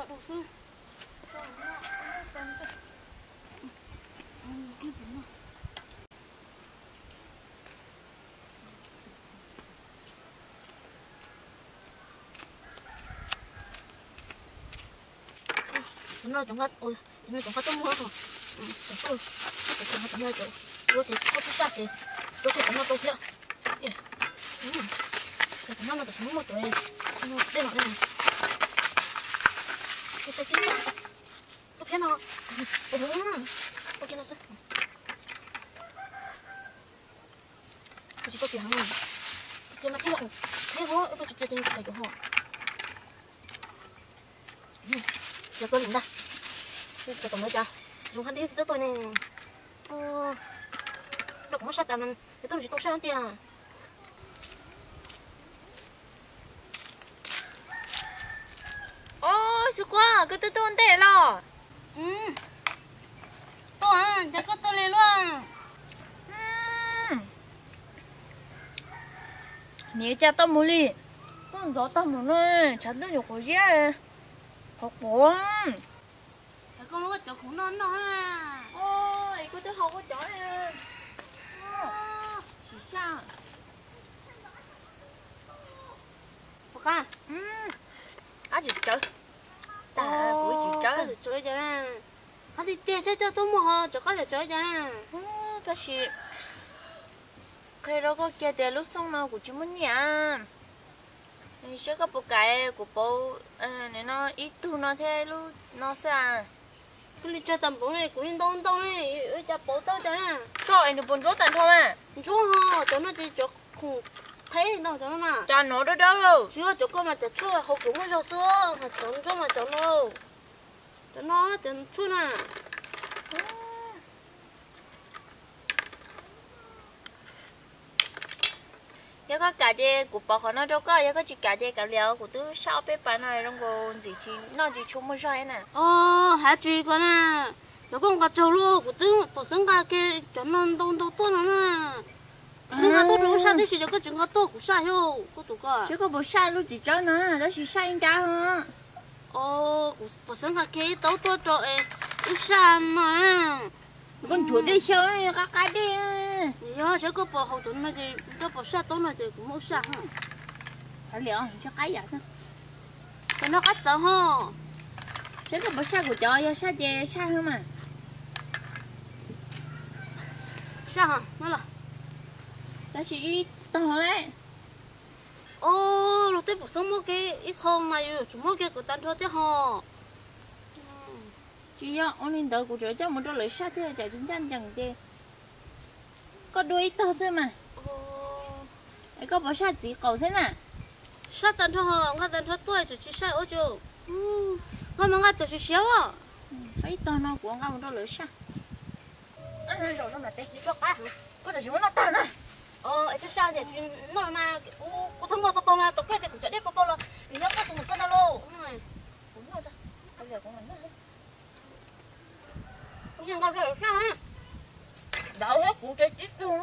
Cov no cov nqa, cov no cov nqa tuaj muag, cov tuaj, cov no cov ua ces koj twb saj ces rau cov no tau thiab. Cov no no cov no muaj cov dej no, tuaj thiab no, ua kiag no xwb. Tsis tau txias heev, txias mas thiaj li, thiab ho ib pliag tsis txias ces nws tsis tau cov ho. Txias kawg li ntag. Txias tom no cas zoo hab dib tsis txawj tuaj ne. Rau kuv muab saj tas mas yog tuaj tsis tau saj tiag. Os, Xub Kuab, koj twb tuaj ntej los? Tuaj, cas koj tuaj li luaj? Niam, cas tau mus li? Koj ntxov tag mus no, tshav ntuj nyuam qhuav ziab, qhuav quav. Koj muab koj cov khoom noj noj. Es koj twb haus koj cov, sim saj. Qab tsis tsawv, tas kuv tsis tsawv. Qab tiag tiag thiab coj tuaj muag ho tsov qab tsis tsawv cas. Tab sis qhia rau koj kiag tias lub xyoo no kuv tsis muaj nyiaj. Saib koj puas kam kuv pauv no ib tug no thiab lub no xwb. Koj li tsag tas npaum li kuv li ntau ntau li, ua cas pauv tau cas na. Koj es nws puas ntsuab tag nrho mas? Ntsuab ho, cov no ces cov khoom qheb no cov no na. Cas nov dawb dawb lawm. Tsis yog cov koj mas cov tshuaj hauv kuv muaj zog xwb, mas cov ntsuab mas cov no. Cov no cov tshuaj na. Yog koj kam ces kuv pauv qhov no rau koj, yog koj tsis kam ces kav liam, kuv twb saj ob peb pas no zoo nkaus ntxim tsis noj tsis tshua muaj zog na. Os, hais tsis koj na, cov koj nqa tsaug luaj, kuv twb pom xeeb nqa kiag cov no ntau ntau tuaj no na. Kuv twb nqa tuaj rau wb saj tib si, cov koj tsis nqa tuaj kuv saj xyov koj tus ko. Saib koj puas saj lub txiv tsawb no, tab sis saj ib nrab. Os, kuv pom xeeb nqa kiag ib taub tuaj rau es wb saj no. Koj nchuav dej xyaw qab qab dej. Yog saib koj pom haus cov no ces koj pom saj taub no ces kuv muab wb saj. Hais liam, ntshe qab yam xwb. Cov no qab txawv ho. Saib koj puas saj kuv cov, yog saj ces saj mas. Saj, muab los. Tab sis ib tog lawm. Os, luag twb pom xeeb muab kiag ib qho mas yus yuav tsum muab kiag kom tag nrho thiab ho. Tsis yog ua li ntawd, kuv tseem coj mus rau lawv saj thiab, tsam tsis ncaj ncees ces koj dua ib tog xwb mas. Es koj puas saj txiv qaum thiab na? Saj tag nrho, nqa tag nrho tuaj tseem tsis saj ua cas. Nqa mas nqa cov siav siav as. Ib tog no kuv nqa mus rau lawv saj. Zaum no mas peb tsis tshua qab, koj tam sim muab noj tag na. Es koj saj ces tsis noj mas kuv txhob muaj pau pau mas tau koj tias kuv cov dej pau pau los nws nyob koj tus ntawm koj ntag lauj. Kuv noj, kuv noj. Nqa rau lawv saj. Ntawd thiab kuv ces tib tug.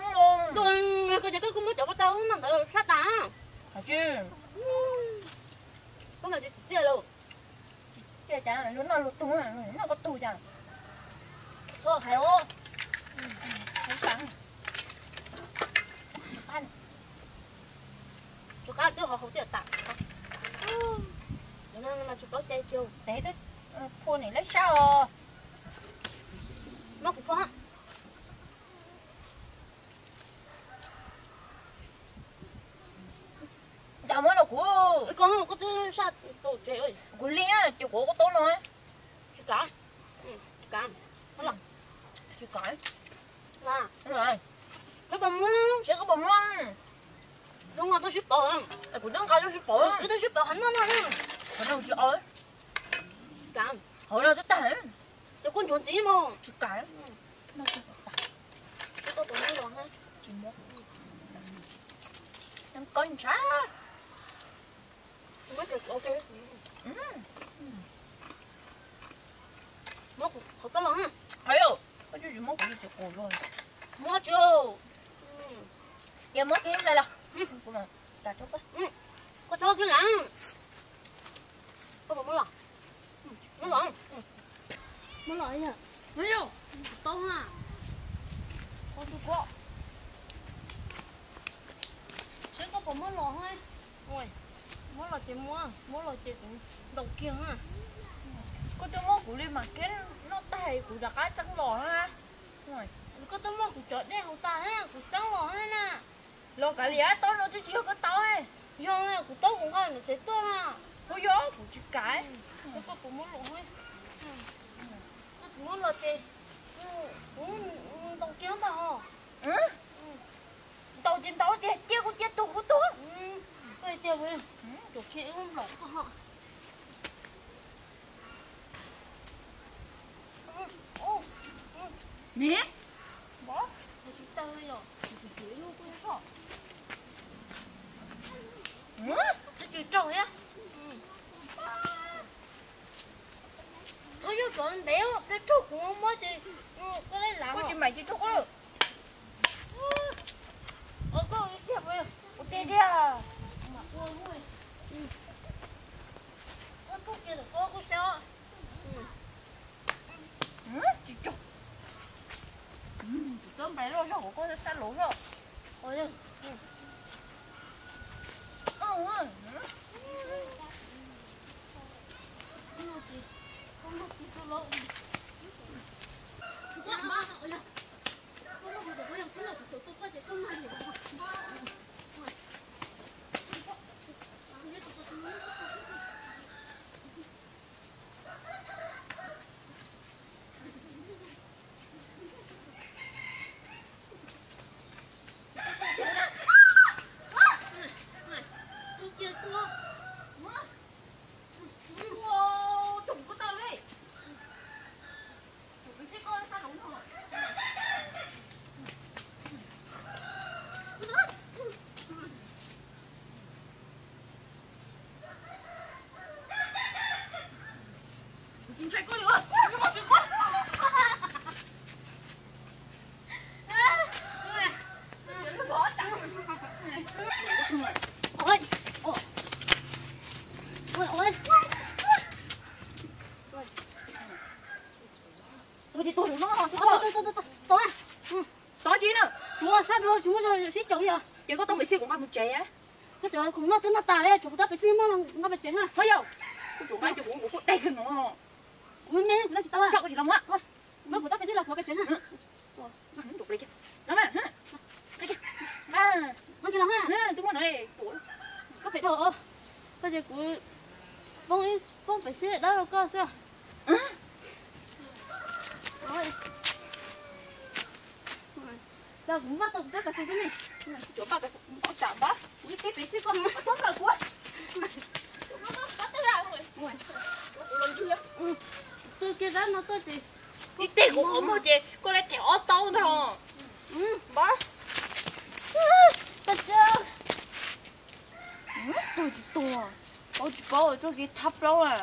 Koj ces koj kuj muab cov ko taw ub noj ntawd saj tas. Koj mas tsis txiaj lauj. Txiaj cas luag noj luag tug, noj koj tug cas. Txhob hais os. Tus qab twb ho haus tiaj tas. Mas tsis paub cai tiag, tes twb phua niam leb sab os. Muab kuv phua. Cas muab rau kuv. Koj, koj twb saj tau tsev. Kuv li ces kuv ua koj taub no. Tsis kam. Tsis kam. Tsis kam. Saib koj puas muab, saib koj puas muab. Kuv nqa tuaj sib pauv. Kuv twb nqa tuaj sib pauv. Kuv twb sib pauv qhov no no. Qhov no tsis au. Kam. Hauv no twb tag. Cov koj nchuav ntxiv mas. Tsis kam. Tsis muab. Koj ntshav. Muab qhov koj los. Koj tsis muab kuv li tsis qus los. Muab tsis. Ces muab kiag ib pliag los. Kuv mas tas rau koj. Koj txhob kiag na. Koj puas muab los? Muab los, muab los yog, tau na. Saib koj puas muab los. Muab los ces muab, muab los ces kuv ntaus kiag na. Koj twb muab kuv li mas kiag noj tag kuv rov qab txeeb los na. Koj twb muab kuv cov dej haus tas na, kuv txeeb los na. Los kav liam, taub no twb tsis yog koj taub. Yog, kuv taub kuv nqa ntawm tsev tuaj na. Kuv yog kuv tsis kav. Koj puas muab los, koj puas muab los ces kuv ntaus kiag ntag os. Ntaus ces ntaus, tias cia kuv cia tug kuv tug. Koj tias, cia ib lub nplaum koj ho. Me, tsis taw li os. Tsis raug thiab. Koj yuav tsov ntev, koj raug kuv muab ces koj lav. Koj tsis mam cia raug koj lawm. Ua koj tiag, ua tiag tiag. Koj raug kiag ntawm koj kuj xyov. Tsis raug. Tus tub nplais loj zog, koj xab laus zog. Tov tsis na, tov sab tsis muaj zog sib caum li os. Ces koj tau npem xij kuv nqa mus tsev. Koj cov khoom noj twb noj tas li, tshuav kuv tab pem xij muab nqa pem tsev na. Ho yog, kuv tsum nqa ces kuv kuv kuv dai kawg no. Kuv me me kuv noj tsis tau. Tso kuv tsis los muab. Muab kuv tab pem xij los kuv pem tsev na. Muab kiag los ha. Twb muab no, koj pem dhau. Koj ces kuv poob ib poob pem xij dawb rau koj xwb. Los kuv npaj tau kuv tab kas xus tib ne. Tsuav npaj kas xus tau tsam npab kuv ib teb pem xwb koj muab tau rau kuv. Kuv los ntswg. Tus kiag dab no tuaj ces ib teg kuv qhov muag ces koj lawv them ob taub ntag. Npab. Tau tsis tau, paub tsis paub txoj kev thab plaub a.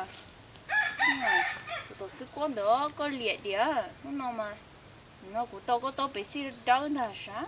Tus tom xwb kuab ntawd koj liam diam hnub no mas. No kuv tau koj taub pem xij dawb ntag sav.